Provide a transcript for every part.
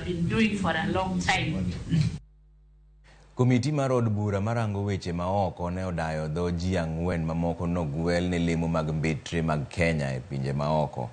been doing for a long time. Komiti mar od bura marango weche maoko ne odayo dho ji 4 mamoko nogwel ne lemo mag mbetre mag Kenya e pinje maoko.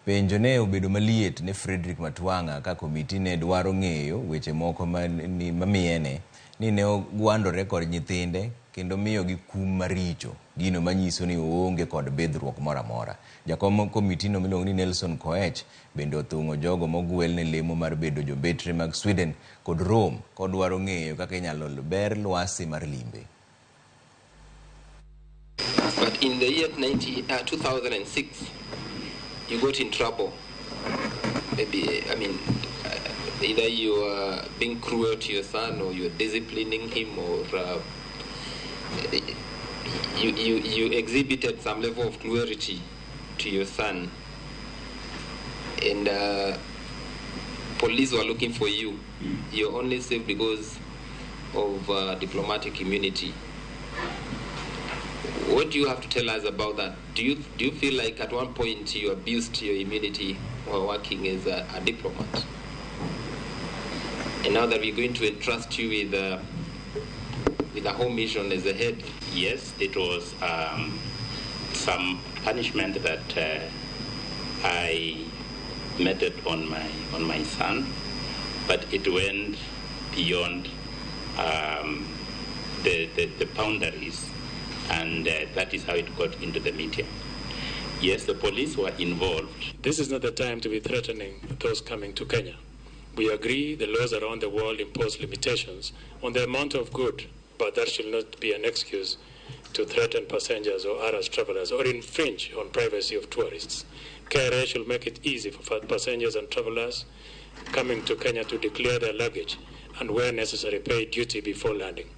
Penjo ne obedo maliet ne Frederick Matiang'i ka komiti ne dwaro ng'eyo weche moko mamiene ni ne ogwandore kod nyithinde kendo miyogi kum maricho, gino manyiso ni oonge kod bidhruok moro amora. Jakom komitino miluongo ni Nelson Koech bende othung'o jogo mogwel ne lemo mar bedo jombetre mag Sweden kod Rome kodwaro ng'eyo kaka inyalo ber lwasi mar limbe. But in the year 2006, you got in trouble. Maybe, I mean, either you are being cruel to your son or you're disciplining him, or you exhibited some level of cruelty to your son. And police were looking for you. You're only safe because of diplomatic immunity. What do you have to tell us about that? Do you feel like at one point you abused your immunity while working as a diplomat? And now that we're going to entrust you with a home mission as a head. Yes, it was some punishment that I meted on my son, but it went beyond the boundaries, and that is how it got into the media. Yes, the police were involved. This is not the time to be threatening those coming to Kenya. We agree the laws around the world impose limitations on the amount of good, but that should not be an excuse to threaten passengers or harass travelers or infringe on privacy of tourists. KRA should make it easy for passengers and travelers coming to Kenya to declare their luggage and, where necessary, pay duty before landing.